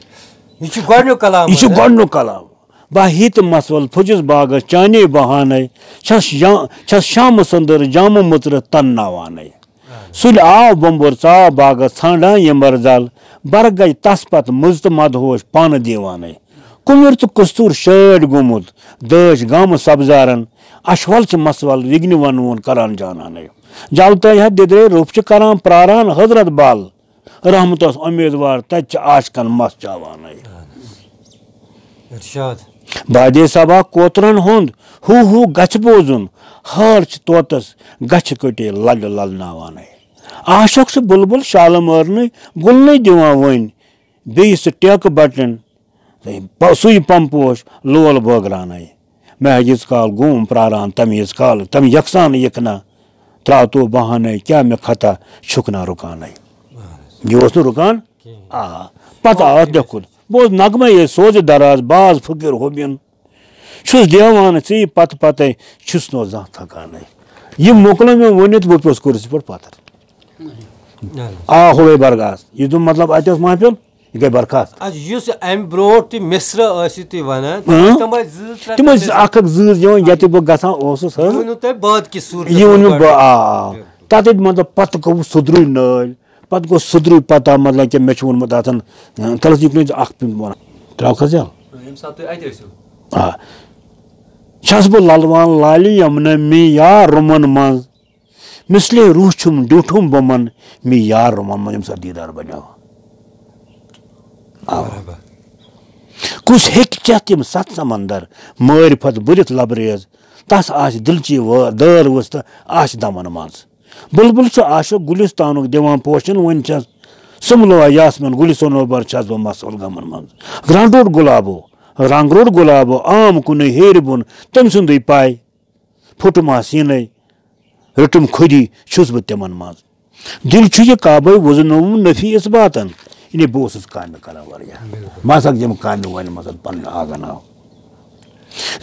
یہِ چھُ گۄڈٕنیُک کلام یہِ چھُ حظ، گۄڈٕنیُک کلام۔ بہٕ ہیٚتہٕ مسوَل پھٔجِس باغَس چانے بہانَے، چھَس یا-، چھَس شامہٕ سٔنٛدٕر جامہٕ مٕژرَتھ تَنناوانَے۔ سُلہِ آو بۄمبُر ژاو باغس ژھانڈان یمبر زل، برٕ گجہِ تس پتہٕ مُز تہٕ مدہوش پانہٕ دیوانَے۔ کُمُر تہٕ کُستُر شٲڑۍ گوٚمُت دٲچھ گامہٕ سبزارن، اچھول چھِ مسول وِگنہِ ونوُن کران جانانَے۔ جل تانۍ ہا دِدرے روٚف چھِ کران پراران حضرت بل، رحمتس امیدوار تتہِ چھِ عاشقن مس چاوانَے۔ ارشاد۔ بادے صبا کوترن ہُنٛد ہو ہو گژھِ بوزُن، حال چھِ طوطس گژھِ کٔٹے للہِ للناوانَے۔ عاشق چھُ بُلبُل شالہٕ مٲرنٕے گُلنٕے دِوان وۄنۍ، بیٚیہِ سُہ ٹیکہٕ بٹن، سُے پمپوش لول بٲگرانے۔ مےٚ ییٖژ کال گوم پراران، تَمہِ ییٖژ کال تَمہِ یکسان یِکھ نہ۔ ترٛاو تو بہانے، کیٛاہ مےٚ خطا چھُکھ نہ رُکانے۔ یہِ اوس نہٕ رُکان۔ آ، پتہٕ آو اَتھ لیکھُن۔ بہٕ اوس نغمے ییٚتہِ سوزِ دراز، باز فقیٖر ہوبیُن۔ چھُس دیوانہٕ ژےٚ پتہٕ پتے، چھُس نہٕ زانٛہہ تھکانے۔ یہِ مۄکلو مےٚ ؤنِتھ، بہٕ پیوس کُرسی پٮ۪ٹھ پتھر۔ آ، ہوے برخاست۔ یہِ دوٚپ مطلب اَتہِ ٲس محفِل، یہِ گٔے برخاست۔ اچھا، یُس اَمہِ برونٛٹھ تہِ مِصرٕ ٲسِو تُہۍ وَنان، اۭں۔ تِم ٲسۍ زٕ ترٛےٚ تِم ٲسۍ تِم اکھ اکھ زٕ زٕ یِوان، ییٚتہِ بہٕ گژھان اوسُس حظ۔ یہِ ؤنِو تۄہہِ بعد کہِ صوٗرتَس یہِ ؤنِو منٛز بہٕ، گۄڈٕ۔ آ، آ۔ تَتھ ٲسۍ مطلب پَتہٕ گوٚو سُدرُے نٲلۍ، پَتہٕ گوٚو سُدرُے پَتہ، مطلب کہِ مےٚ چھُ ووٚنمُت اَتھَن، تَلَس یہِ کُنہِ اَکھ پیوٚنٛت وَنان۔ ترٛاوکھ حظ یَلہٕ؟ ییٚمہِ ساتہٕ تُہۍ اَتہِ ٲسِو۔ آ۔ چھَس بہٕ لَلوان لالہِ یَمنہٕ مے یار رُمَن منٛز۔ مثلے روح چھُم ڈیوٗٹھُم بہٕ من، مے یار رُمن منٛز ییٚمہِ ساتہٕ دیٖدار بنیو۔ آ۔ کُس ہیٚکہِ چٮ۪تھ یِم ستھ سمندر، مٲرۍ پھت بٔرِتھ لبریز، تس آسہِ دِلچی وٲ-، دٲر ؤژھ تہٕ آسہِ دمن منٛز۔ بُلبُل چھُ عاشق گُلِستانُک دِوان پوشن، وۄنۍ چھَس سُملوا یاسمین گُلِ صنوبر چھَس بہٕ مسحور غمن منٛز۔ گرٛانٛڈ روٚٹ گُلابو، رنٛگ روٚٹ گُلابو، عام کُنُے ہیرِ بۄن تٔمۍ سُنٛدٕے پاے۔ پھُٹُم آسیٖنَے، رٔٹٕم خودی چھُس بہٕ تِمن منٛز۔ دِل چھُ یہِ کعبَے وُزنووُم نفی اثباتن، یعنی بہٕ اوسُس کامہِ کران واریاہ۔ بِلکُل۔ مَسَک یِم کامہِ وَنہِ مَسَک پَنُن آگن آو۔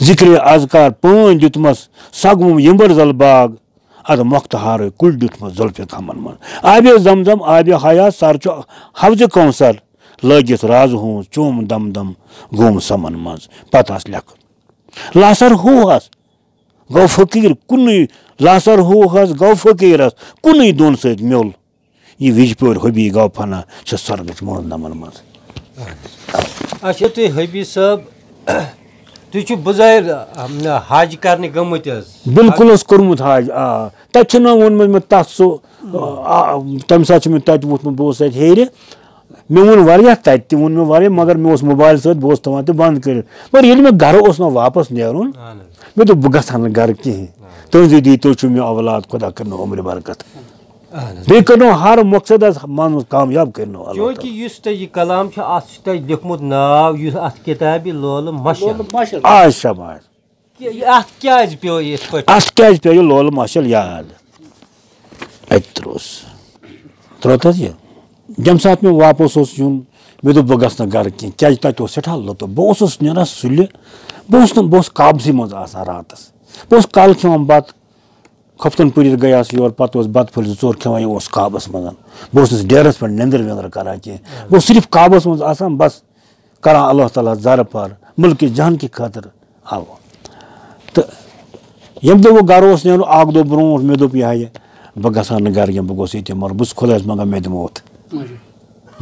ذِکرِ اذکار پٲنۍ دیُتمَس، سَگوُم یِمبٕر زَل باغ، اَدٕ مۄختہارٕے کُلۍ دیُتمَس زُلفِ کھمَن منٛز۔ آبِ زمزم، آبِ حیات، سَر چھُ حوضِ کوثر، لٲگِتھ رازٕ ہُنٛد چوم دم دم گوم سَمَن منٛز۔ پَتہٕ آس لیکھُن۔ لاسر ہوہس گوٚو فقیٖر کُنُے، لاسر ہوہس گوٚو فقیٖرس کُنُے دۄن سۭتۍ میوٚل۔ یہِ وِجپورۍ حبی گوٚو فنا، چھِ سۄرگٕچ موہن نمن منٛز۔ اچھا، تُہۍ حبی صٲب، تُہۍ چھِو بظٲہِر، ام، حج کرنہِ گٔمٕتۍ حظ؟ بالکل اوس کوٚرمُت حج، آ۔ تَتہِ چھُ نہ ووٚنمُت مےٚ تَتھ سُہ، آ، تَمہِ ساتہٕ چھُ مےٚ تَتہِ ووٚتھمُت، بہٕ اوسُس تَتہِ ہیٚرِ۔ مےٚ ووٚن واریاہ تَتہِ تہِ، ووٚن مےٚ واریاہ، مگر مےٚ اوس موبایل سۭتۍ، بہٕ اوسُس تھاوان تہِ بنٛد کٔرِتھ۔ مگر ییٚلہِ مےٚ گرٕ اوس نہٕ واپس نیرُن، اہن حظ۔ مےٚ دوٚپ، بہٕ گژھٕ ہا نہٕ گرٕ کِہیٖنۍ۔ اہن حظ۔ تُہٕنٛزٕے دی تُہۍ چھِو مےٚ اولاد، خۄدا کٔرِنو عمرِ برکت۔ اہن حظ۔ بیٚیہِ کٔرِنو ہر مقصدس منٛز کامیاب کٔرِنو اللہ چوٗنٛکہِ تعالیٰ۔ یُس تۄہہِ یہِ کلام چھُ، اَتھ چھُ تۄہہِ لیوٚکھمُت ناو، یُس اَتھ کِتابہِ لولہٕ مَشَر۔ آ، شاباش۔ کہِ یہِ اَتھ کیٛازِ پیوٚو یِتھ پٲٹھۍ؟ اَتھ کیٛازِ پیوٚو یہِ لولہٕ مَشَل یاد؟ اَتہِ ترٛووُس۔ ترٛوو تَتھ یہِ۔ ییٚمہِ ساتہٕ مےٚ واپس اوس یُن، مےٚ دوٚپ، بہٕ گژھٕ نہٕ گرٕ کینٛہہ، کیٛازِ تَتہِ اوس سٮ۪ٹھاہ لُطُف۔ بہٕ اوسُس نیران سُلہِ، بہٕ اوسُس نہٕ، بہٕ اوسُس قابسٕے منٛز آسان راتَس۔ بہٕ اوسُس کالہٕ کھٮ۪وان بَتہٕ، خۄفتن پٔرِتھ گٔیاس یور، پَتہٕ اوس بَتہٕ پھٔلۍ زٕ ژور کھٮ۪وان، یہِ اوس قابَس منٛز۔ بہٕ اوسُس نہٕ ڈیرَس پٮ۪ٹھ نیٚنٛدٕر ویٚنٛدٕر کران کینٛہہ۔ بہٕ اوسُس صرف قابَس منٛز آسان، بَس۔ کران اللہ تعالیٰ زارٕ پار، ملکِ جہان کہِ خٲطرٕ آو۔ تہٕ ییٚمہِ دۄہ وۄنۍ گرٕ اوس نیرُن، اکھ دۄہ برونٛٹھ مےٚ دوٚپ، یہِ ہا یہِ، بہٕ گژھٕ ہا نہٕ گرٕ کینٛہہ، بہٕ گوٚژھ ییٚتہِ مَرُن، بہٕ چھُس خۄدایَس منٛگان مےٚ دِ موت۔ اچھا۔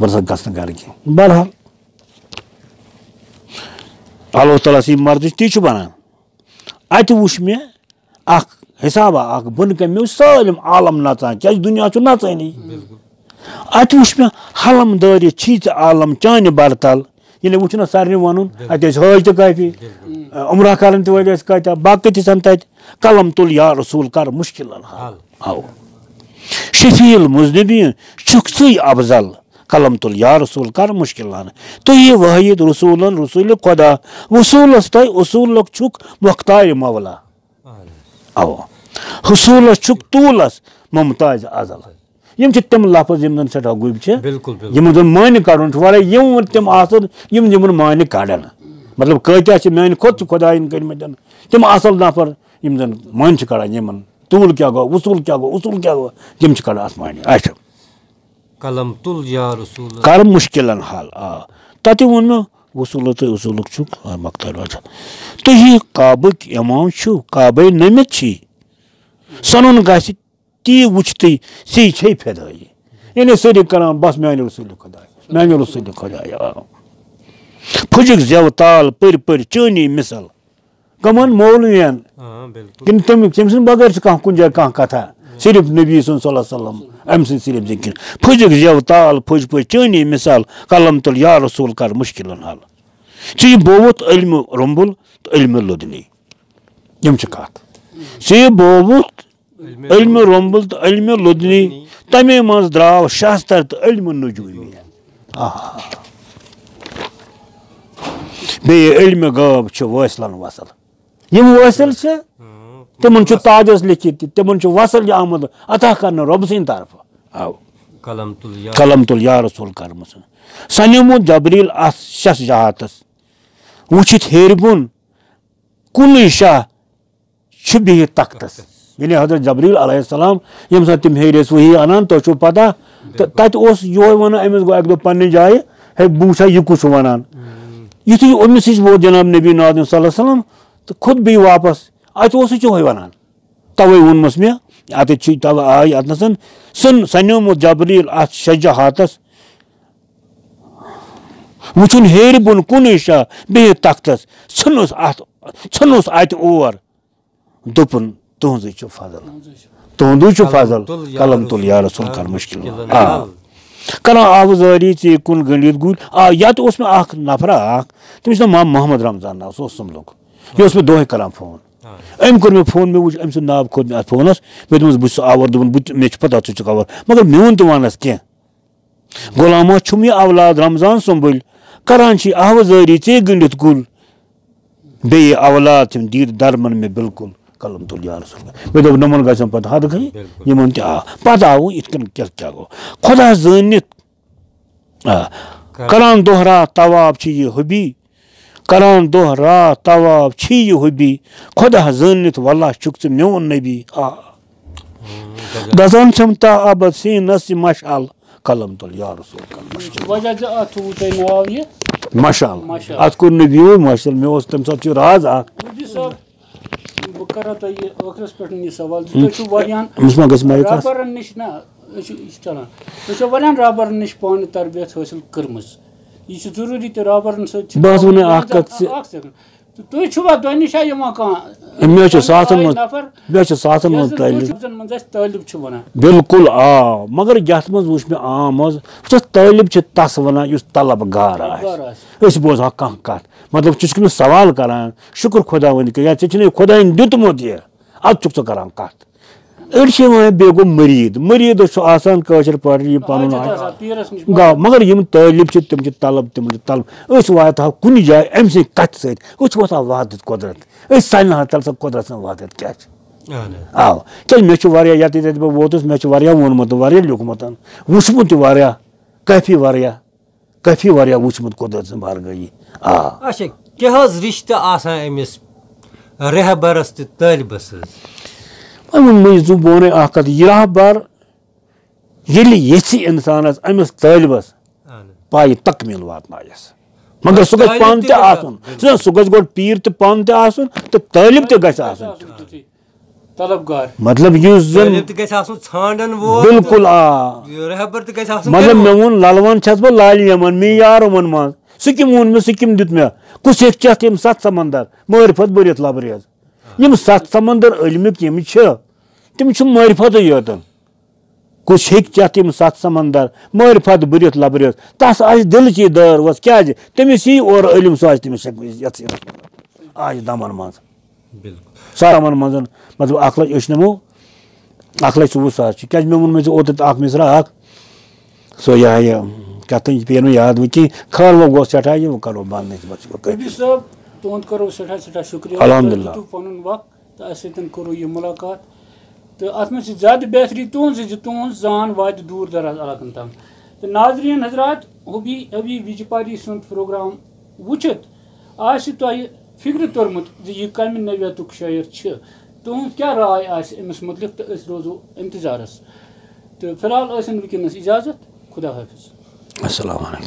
بہٕ نہ سا گژھٕ نہٕ گرٕ کینٛہہ۔ بہرحال، اللہ تعالیٰ سٕنٛز مرضی تی چھُ بنان۔ اَتہِ وُچھ مےٚ اکھ حسابا اکھ بۄنہٕ کَنہِ، مےٚ وُچھ سٲلِم عالم نژان، کیازِ دُنیا چھُ نژٲنی۔ اَتہِ وُچھ مےٚ حلم دٲرِتھ چھی ژےٚ عالم چانہِ برتل، ییٚلہِ وُچھ نہ سارنٕے وَنُن، اَتہِ ٲسۍ حٲج تہِ کٲفی، عمرہ کرن تہِ وٲلۍ ٲسۍ کۭتیاہ، باقٕے تہِ چھَنہٕ تَتہِ۔ قلم تُل یا رسول کر مشکلن حل۔ حل۔ آو۔ شفیع المذنبین چھُکھ ژٕے افضل، قلم تُل یا رسول کر مشکلن۔ تُہی وحید رسولن رسول خدا، وصولس تۄہہِ اصولک چھُکھ مختار مولا۔ اہن حظ۔ اوا۔ حصوٗلس چھُکھ طوٗلس ممتاز ازل۔ یِم چھِ تِم لفظ یِم زن سٮ۪ٹھاہ گوٚبۍ چھِ۔ بِلکُل، بِلکُل۔ یِمن زن معنی کڑُن چھُ، ورٲے یِم وۄنۍ تِم آسن، یِم یِمن معنی کڑن۔ مطلب، کۭتیاہ چھِ میانہِ کھۄتہٕ چھِ خۄداین کٔرمٕتۍ تِم اصل نفر، یِم زن معنی چھِ کڑان یِمن۔ طوٗل کیٛاہ گوٚو، وصوٗل کیٛاہ گوٚو، اصوٗل کیٛاہ گوٚو، تِم چھِ کڑان اتھ معنی۔ اچھا۔ قلم تُل یا رسول۔ کر مشکلن حل، آ۔ تتہِ ووٚن مےٚ، وصوٗلو تہٕ اصوٗلُک چھُ مۄختار واجہ۔ تُہی کعبٕکۍ امام چھِو، کعبے نٔمِتھ چھی۔ سنُن گژھِ تی وٕچھتٕے، ژے چھے فدٲیی۔ یعنی سٲری کران بس میانہِ رسول خدایا، میانہِ رسول خدایا۔ پھُجِک زٮ۪و تال پٔرۍ پٔرۍ چٲنی مثل۔ کمن؟ مولوین۔ آ، بِلکُل۔ کِنہٕ تٔمۍ، تٔمۍ سٕنٛدِ بغٲر چھِ کانٛہہ کُنہِ جایہِ کانٛہہ کتھا؟ صرف نبی سُنٛد صلی اللہ علیہ وسلم، أمۍ سٕنٛدِ صرف ذِکِر۔ پھُجِک زٮ۪و تال پھٔج پھٔج چٲنی مثال، قلم تُل یا رسول کر مشکلن حل۔ ژٕ یہِ بووُتھ علمِ رۄمبُل تہٕ علمِ لدنی۔ یِم چھِ کتھ۔ ژٕ یہِ بووُتھ علمِ رۄمبُل تہٕ علمِ لدنی، تمے منٛز درٛاو شاستر تہٕ علمِ نجومی۔ آہا۔ بیٚیہِ علمِ غٲب چھِ وٲصلن وصل۔ یِم وٲصل چھِ، تِمن چھُ تاجس لیکھِتھ تہِ، تِمن چھُ وصل یہِ آمُت عطا کرنہٕ رۄب سٕنٛدِ طرفہٕ۔ آو۔ قلم تُل یا قلم تُل یا رسول کرمس۔ سنیومُت جبریل اتھ شش جہاتس، وٕچھِتھ ہیرِ بۄن کُنُے شاہ چھُ بِہِتھ تختس۔ یعنی حضرت جبریل علیہ السلام، ییٚمہِ ساتہٕ تِم ہیٚرِ ٲسۍ وحی انان، تۄہہِ چھو پتہ، تہٕ تتہِ اوس یِہوے ونان، أمِس گوٚو اکہِ دۄہ پننہِ جایہِ، ہے، بہٕ وٕچھا یہِ کُس چھُ ونان۔ یُتھُے أمِس نِش ووت جناب نبی نازنین صلی اللہ علیہ وسلم، تہٕ کھوٚت بیٚیہِ واپس۔ اتہِ اوس سُہ یِہوے ونان۔ توے ووٚنمس مےٚ، اتٮ۪تھ چھُ، توے آے اتنس، سُن سنیومُت جبریل اتھ شجاعتس، وٕچھُن ہیرِ بۄن کُنُے شاہ بِہِتھ تختس، ژھٕنُس اتھ، ژھٕنُس اتہِ اور۔ دوٚپُن، "تُہنٛزٕے چھُ فضل، تُہنٛدُے چھُ فضل، قلم تُل یا رسول، کر مُشکِل حل۔" آ۔ کران آوٕ زٲری ژے کُن گٔنڈِتھ گُلۍ۔ آ، یتھ اوس مےٚ اکھ نفرا اکھ، تٔمِس چھُ ناو محمد رمضان ناو، سُہ اوس سُمبلُک۔ یہِ اوس مےٚ دۄہے کران فون۔ أمۍ کوٚر مےٚ فون، مےٚ وٕچھ أمۍ سُنٛد ناو کھوٚت مےٚ اتھ فونس، مےٚ دوٚپمس، "بہٕ چھُس آوُر"، دوٚپُن، "بہٕ تہِ، مےٚ چھُ پتہ ژٕ چھُکھ آوُر، مگر میون تہِ ونس کینٛہہ۔" غلامہ چھُم یہِ اولاد رمضان سُمبٕلۍ، کران چھی آوٕ زٲری ژے گٔنڈِتھ گُل۔ بیٚیہِ اولاد چھِم دید درمن مےٚ بالکل، قلم تُل یا رسول۔ مےٚ دوٚپ، نمن گژھن پتہٕ حد گٔے، بالکل۔ یِمن تہِ آ۔ پتہٕ آوُ یِتھ کٔنۍ کیٛاہ، کیٛاہ گوٚو؟ خۄدا زٲنِتھ، آ، کران دۄہ راتھ طواف چھِ یہِ حبی، کران دۄہ راتھ طواف چھی یہِ حبی، خۄدا زٲنِتھ واللہ چھُکھ ژٕ میون نبی۔ آ۔ ہُم، غزل۔ دَزان چھَم تا ابد سیٖنَس یہِ مشعل، قلم تُل یا رسول، قلم تُل۔ وجہ زِ اَتھ تھوٚوُ تۄہہِ ناو یہِ مشعل۔ مشعل۔ اَتھ کوٚر نہٕ view مشعل، مےٚ اوس تَمہِ ساتہٕ چھُ راز اَکھ۔ مودی صٲب، بہٕ کرو تۄہہِ یہِ ٲخرَس پٮ۪ٹھ یہِ سوال زِ تۄہہِ چھُو واریاہَن أمِس ما گژھِ mic آسُن؟ رابرَن نِش نہ، أسۍ چھِ، یہِ چھِ چلان۔ تُہۍ چھِو واریاہَن رابرَن نِش پانہٕ تربیت حٲصِل کٔرمٕژ۔ یہِ چھِ ضروٗری تہِ رابرَن سۭتۍ چھِ بہٕ حظ وَنہٕ اَکھ کَتھ زِ اَکھ second۔ تہٕ تُہۍ چھِوا، تۄہہِ نِش چھا یِوان کانٛہہ مےٚ حظ چھِ ساتَن منٛز، نفر مےٚ حظ چھِ ساتَن یَس منٛز زَن طٲلب۔ کٲشِر زَن منٛز اَسہِ طٲلب چھِ وَنان؟ بالکل آ، مگر یَتھ منٛز وٕچھ مےٚ عام حظ، وٕچھ حظ، طٲلب چھِ تَس وَنان یُس طلب گار آسہِ۔ گار آسہِ۔ أسۍ بوزہو کانٛہہ کَتھ، مطلب، ژٕ چھُکھ نہٕ سوال کَران، شُکُر خۄداوٕنۍ کہِ یا ژےٚ چھُنہٕ خۄدایَن دیُتمُت یہِ، اَدٕ چھُکھ ژٕ کَران کَتھ۔ أڑۍ چھِ یِوان، بیٚیہِ گوٚو مٔریٖد۔ مٔریٖدَس چھُ آسان کٲشِر پٲٹھۍ یہِ پَنُن حاجت آسان، پیٖرَس نِش گا-، مگر یِم طٲلب چھِ، تِم چھِ طلب، تِمَن چھِ طلب۔ أسۍ واتہو کُنہِ جایہِ أمۍ سٕنٛدِ کَتھِ سۭتۍ، أسۍ واتہو وحدت قۄدرت۔ أسۍ سَنہِ ہا تَلہٕ سا قۄدرت سٕنٛز وحدت کیٛاہ چھِ۔ اَہَن حظ۔ آ، کیٛازِ مےٚ چھُ واریاہ، یَتھ ییٚتہِ بہٕ ووتُس، مےٚ چھُ واریاہ ووٚنمُت، واریاہ لیوٗکھمُت، وٕچھمُت تہِ واریاہ، کٲفی واریاہ۔ کٲفی واریاہ وٕچھمُت قۄدرت سٕنٛز بارگٲہی۔ آ۔ اچھا، کیٛاہ حظ رِشتہٕ آسان أمِس رہبرس تہٕ طٲلبس حظ؟ وۄنۍ ووٚن مےٚ، یہِ زُو بونُے اکھ کتھ، یہِ رہبر ییٚلہِ یژھِ انسانس، أمِس طٲلبس اہن۔ پایہِ تکمیٖل واتنایس۔ مگر سُہ گژھِ طٲلب پانہٕ تہِ تہِ گژھِ آسُن۔ آسُن۔ سُہ، سُہ گژھِ گۄڈٕ پیٖر تہِ پانہٕ تہِ آسُن تہٕ طٲلب تہِ گژھِ آسُن۔ آسُن تیُتھُے۔ طلبگار۔ مطلب، یُس زن طٲلب تہِ گژھِ آسُن ژھانٛڈن وول تہٕ بالکل، آ۔ یہِ رہبر تہِ گژھِ آسُن مطلب، کَرن وول۔ مےٚ ووٚن، للوَن چھَس بہٕ لالہِ یمن، مےٚ یار یِمن منٛز۔ سُہ کٔمۍ ووٚن مےٚ، سُہ کٔمۍ دیُت مےٚ؟ کُس ہیٚکہِ چٮ۪تھ یِم ستھ سمندر، معرفت بٔرِتھ لبریز؟ یِم ستھ سمندر علمٕکۍ یِم چھِ، تِم چھِ معرفتٕے یوتن۔ کُس ہیٚکہِ چٮ۪تھ یِم ستھ سمندر، معرفت بٔرِتھ لبریز؟ تس آسہِ دِلچی دٲر وژھ، کیازِ؟ تٔمِس یی اورٕ علم، سُہ آسہِ تٔمِس ہیٚکہِ یتھ سِنس منٛز۔ آسہِ دمن منٛز۔ بالکل۔ سارا من منٛز، مطلب، اکھ لچھ أسۍ نِمو، اکھ لچھ ژوٚوُہ ساس چھِ۔ کیٛازِ مےٚ ووٚن مےٚ ژےٚ اوترٕ تہٕ اکھ مِصرا اکھ، سُہ یہِ ہا یہِ، کیٛاہ تام یہِ پیٚیہِ نہٕ یاد وۄنۍ کینٛہہ، خٲر وۄنۍ گوٚو سٮ۪ٹھاہ یہِ، وۄنۍ کرو بنٛد نسبت چھِ گۄڈٕ کٲفی۔ ربی صٲب، تُہُنٛد کرو سٮ۪ٹھاہ سٮ۪ٹھاہ شُکریہ۔ الحمدللہ۔ تۄہہِ دیُتوٕ پنُن وقت تہٕ اَسہِ سۭتۍ کوٚروٕ یہِ مُلاقات۔ تہٕ اَتھ منٛز چھِ زیادٕ بہتری تُہٕنٛز زِ تُہٕنٛز زان واتہِ دوٗر دراز علاقن تام۔ تہٕ ناظریٖن حضرات، حبی، حبی وجپاری سُنٛد پروگرام وٕچھِتھ آسہِ تۄہہِ فِکرِ توٚرمُت زِ یہِ کَمہِ نوعیتُک شٲعر چھِ، تُہٕنٛز کیٛاہ راے آسہِ أمِس مُتعلِق، تہٕ أسۍ روزو اِنتظارَس۔ تہٕ فی الحال ٲسِن وٕنکیٚنَس اِجازت۔ خدا حافظ۔ السلام علیکم۔